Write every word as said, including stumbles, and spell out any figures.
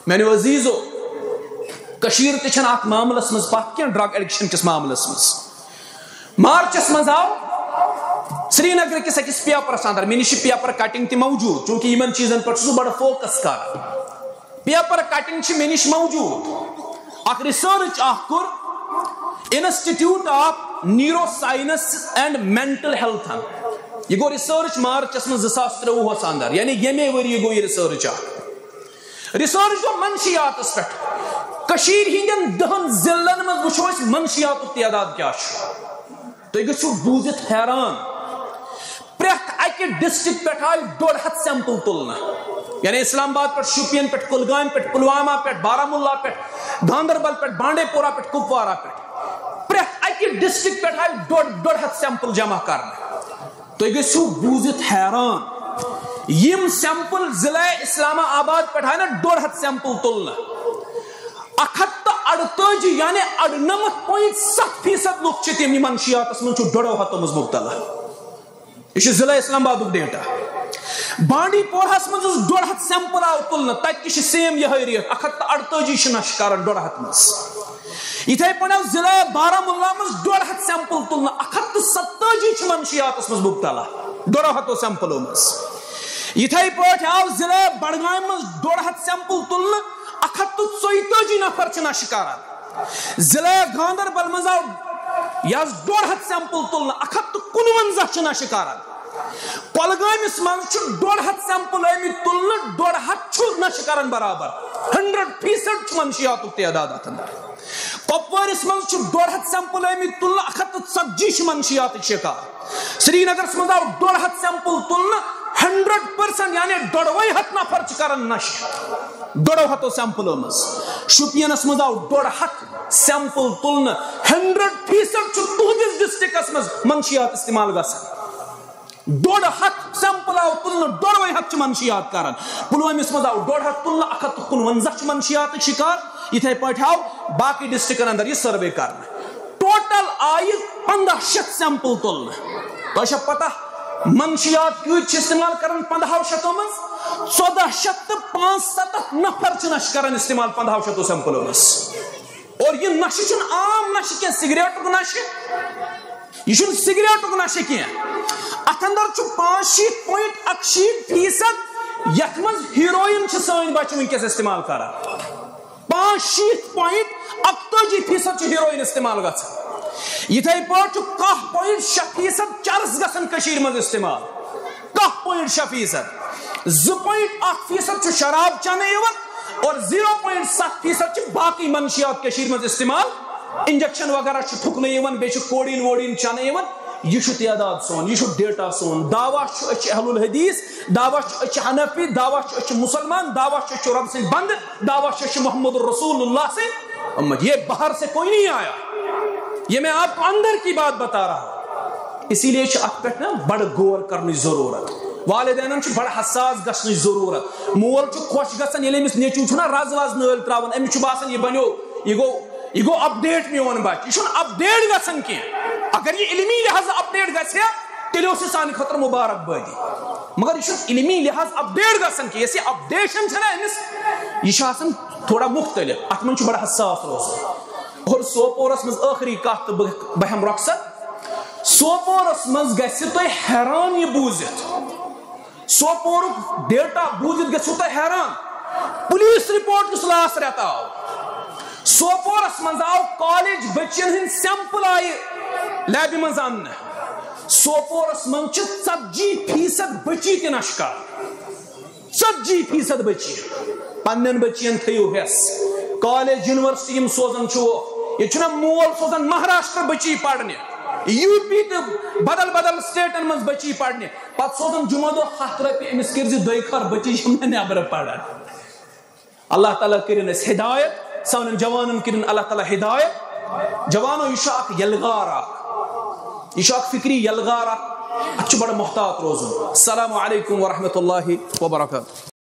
میانیو عزیزو، کشمیر تہِ چھنہٕ اتھ معاملس منٛز پتھ کینٛہہ، ڈرگ ایڈکشن کِس معاملس منٛز۔ مارچس منٛز آو سرینگر کِس أکِس پیپرس اندر، مےٚ نِش چھِ پیپر کٹنگ تہِ موجود، چونکہ یِمن چیٖزن پٮ۪ٹھ چھُس بہٕ بڑٕ فوکس کران۔ پیپر کٹنگ چھِ مےٚ نِش موجود۔ اکھ ریسرچ اکھ کوٚر institute of neuro science and mental ہیلتھن۔ یہِ گوٚو ریسرچ مارچس منٛز زٕ ساس ترٛۆوُہس اندر، یعنی ییٚمے ؤری گوٚو یہِ ریسرچ اکھ۔ ریسرچ گوٚو منشیاتس پٮ۪ٹھ۔ کٔشیٖرِ ہٕنٛدٮ۪ن دَہن ضلعن منٛز وٕچھو أسۍ منشیاتُک تعداد کیٛاہ چھُ۔ تُہۍ گٔژھِو بوٗزِتھ حیران، پرٛٮ۪تھ اَکہِ ڈسٹرکٹ پٮ۪ٹھ آیہِ ڈۄڈ ہتھ سیمپل تُلنہٕ۔ یعنی اسلام آباد پٮ۪ٹھ، شوپین پٮ۪ٹھ، کُلگامہِ پٮ۪ٹھ، پُلوامہ پٮ۪ٹھ، بارہمولہ پٮ۪ٹھ، گاندربل پٮ۪ٹھ، بانڈی پورہ پٮ۪ٹھ، کپوارہ پٮ۪ٹھ، پرٛٮ۪تھ اَکہِ ڈسٹرکٹ پٮ۪ٹھ آیہِ ڈۄڈ ڈۄڈ ہتھ سیمپل جمع کرنہٕ۔ تُہۍ گٔژھِو بوٗزِتھ حیران، یِم سیمپل ضلع اسلام آباد پٮ۪ٹھ آیہِ نہ ڈۄڈ ہتھ سیمپل تُلنہٕ، اکھ ہتھ تہٕ اَڑتٲجی، یعنی اَڑنَمَتھ point ستھ فیصد لُکھ چھِ تِم، یِم منشیاتس منٛز چھُ ڈۄڈو ہتو منٛز مبتلا۔ یہِ چھُ ضلع اسلام آبادُک ڈیٹا۔ بانڈی پورہس منٛز اوس ڈۄڈ ہتھ سیمپل آو تُلنہٕ، تتہِ تہِ چھِ سیم یِہے ریٹ، اکھ ہتھ تہٕ اَڑتٲجی چھِ نشہٕ کران ڈۄڈ ہتھ منٛز۔ یِتھے پٲٹھۍ آو ضلع بارہمولہ منٛز ڈۄڈ ہتھ سیمپل تُلنہٕ، اکھ ہتھ تہٕ ستٲجی چھِ منشیاتس منٛز مبتلا ڈۄڈو ہتو سیمپلو منٛز۔ یِتھے پٲٹھۍ آو ضلع بڈگامہِ منٛز ڈۄڈ ہتھ سیمپل تُلنہٕ، اکھ ہتھ تہٕ ژۄیتٲجی نفر چھِ نشہٕ کران۔ ضلع گاندربل منٛز آو یہِ حظ ڈۄڈ ہتھ سیمپل تُلنہٕ، اکھ ہتھ تہٕ کُنونزہ چھِ نشہٕ کران۔ کۄلگٲمِس منٛز چھُ ڈۄڈ ہتھ سیمپل آمٕتۍ تُلنہٕ، ڈۄڈ ہتھ چھُ نشہٕ کران برابر، ہنڈریڈ فیصد چھُ منشیاتُک تعداد اتھ اندر۔ کۄپوٲرِس منٛز چھُ ڈۄڈ ہتھ سیمپل آمٕتۍ تُلنہٕ، اکھ ہتھ تہٕ ژتجی چھِ منشیاتٕکۍ شکار۔ سرینگرس منٛز آو ڈۄڈ ہتھ سیمپل تُلنہٕ، ہنڈریڈ پرسنٹ، یعنی ڈۄڈوے ہتھ نفر چھِ کران نشہٕ ڈۄڈو ہتو سیمپلو منٛز۔ شوپینس منٛز آو ڈۄڈ ہتھ سیمپل تُلنہٕ، ہنڈریڈ فیصد چھُ تُہنٛدِس ڈسٹرکٹس منٛز منشیات استعمال گژھان۔ ڈۄڈ ہتھ سیمپل آو تُلنہٕ، ڈۄڈوے ہتھ چھِ منشیات کران۔ پلوٲمِس منٛز آو ڈۄڈ ہتھ تُلنہٕ، اکھ ہتھ تہٕ کُنونزہ چھِ منشیاتٕکۍ شکار۔ یِتھے پٲٹھۍ آو باقٕے ڈسٹرکٹن اندر یہِ سروے کرنہٕ۔ ٹوٹل آیہِ پندہ شیتھ سیمپل تُلنہٕ۔ تۄہہِ چھا پتہ منشیات کۭتۍ چھِ استعمال کران پندہو شیتو منٛز؟ ژۄدہ شیتھ تہٕ پانٛژھ ستتھ نفر چھِ نشہٕ کران استعمال پندہو شیتو سیمپلو منٛز۔ اور یہِ نشہٕ چھُنہٕ عام نشہٕ کینٛہہ، سگریٹُک نشہٕ۔ یہِ چھُنہٕ سگریٹُک نشہٕ کینٛہہ۔ اتھ اندر چھُ پانٛژھ شیٖتھ point اکشیٖتھ فیصد، یتھ منٛز ہیروئن چھِ سٲنۍ بچہِ وٕنکیٚس استعمال کران۔ پانٛژھ شیٖتھ point اکتٲجی فیصد چھُ ہیروئن استعمال گژھان۔ یِتھے پٲٹھۍ چھُ کاہ point شےٚ فیصد چرس گژھان کٔشیٖرِ منٛز استعمال۔ کاہ point شےٚ فیصد۔ زٕ point اکھ فیصد چھُ شراب چنہٕ یِوان اور زیٖرو point ستھ فیصد چھِ باقٕے منشیات کٔشیٖرِ منٛز استعمال۔ انجیکشن وغیرہ چھُ تھُکنہٕ یِوان، بیٚیہِ چھُ کوڈیٖن ووڈیٖن چنہٕ یِوان۔ یہِ چھُ تعداد سون، یہِ چھُ ڈیٹا سون۔ دعویٰ چھُ أسۍ چھِ اہل الحدیث، دعویٰ چھُ أسۍ چھِ حنفی، دعویٰ چھُ أسۍ چھِ مسلمان، دعویٰ چھُ أسۍ چھِ رب سٕنٛدۍ بندٕ، دعویٰ چھُ أسۍ چھِ محمد رسول اللہ سٕنٛدۍ اُمت۔ یہ باہر سے کوئی نہیں آیا، یہ میں آپ کو اندر کی بات بتا رہا ہوں۔ اسی لیے چھُ اتھ پٮ۪ٹھ نا بڑٕ غور کرنٕچ ضروٗرت۔ والدینن چھُ بڑٕ حساس گژھنٕچ ضروٗرت۔ مول چھُ خۄش گژھان، ییٚلہِ أمِس نیٚچوٗ چھُنہ رز وز نٲلۍ تراوان، أمِس چھُ باسان، یہِ بنیو، یہِ گوٚو، یہِ گوٚو اپڈیٹ میون بچہِ۔ یہِ چھُنہٕ اپڈیٹ گژھان کینٛہہ۔ اگر یہِ علمی لحاظ اپڈیٹ گژھِ ہا، تیٚلہِ اوس یہِ سانہِ خٲطرٕ مبارک بٲدی۔ مگر یہِ چھُنہٕ علمی لحاظ اپڈیٹ گژھان کینٛہہ۔ یۄس یہِ اپڈیشن چھےٚ نہ أمِس، یہِ چھُ آسان تھوڑا مختلف۔ اتھ منٛز چھُ بڑٕ حساس روزُن۔ اور سوپورس منٛز ٲخری کتھ تہٕ بہٕ، بہٕ ہٮ۪مہٕ رۄخصت۔ سوپورس منٛز گژھِ تۄہہِ حیران یہِ بوٗزِتھ، سوپورُک ڈیٹا بوٗزِتھ گژھِو تُہۍ حیران۔ پولیس رپورٹ یُس لاسٹ رٮ۪تہٕ آو، سوپورس منٛز آو کالج بچین ہٕنٛدۍ سیمپل آیہِ لیبہِ منٛز اننہٕ۔ سوپورس منٛز چھِ ژتجی فیصد بچی تہِ نشہٕ کران۔ ژتجی فیصد بچی۔ پننٮ۪ن بچین تھٲیِو ہٮ۪س۔ کالج، یونیورسٹی یِم سوزان چھِو، ییٚتہِ چھُنہ مول سوزان مہاراشٹر بچی پرنہِ، یو پی تہٕ بدل بدل سٹیٹن منٛز بچی پرنہِ۔ پتہٕ سوزان جمعہ دۄہ ہتھ رۄپیہِ، أمِس کٔرۍ زِ دۄیہِ خٲر، بچی چھِ مےٚ نٮ۪برٕ پران۔ اللہ تعالیٰ کٔرِن اَسہِ ہدایت، سانٮ۪ن جوانن کٔرِن اللہ تعالیٰ ہدایت۔ جوانو، یہِ چھُ اکھ یلغار اکھ، یہِ چھُ اکھ فکری یلغار اکھ، اتھ چھُ بڑٕ محتاط روزُن۔ السلام علیکم ورحمۃ اللہ وبرکاتہ۔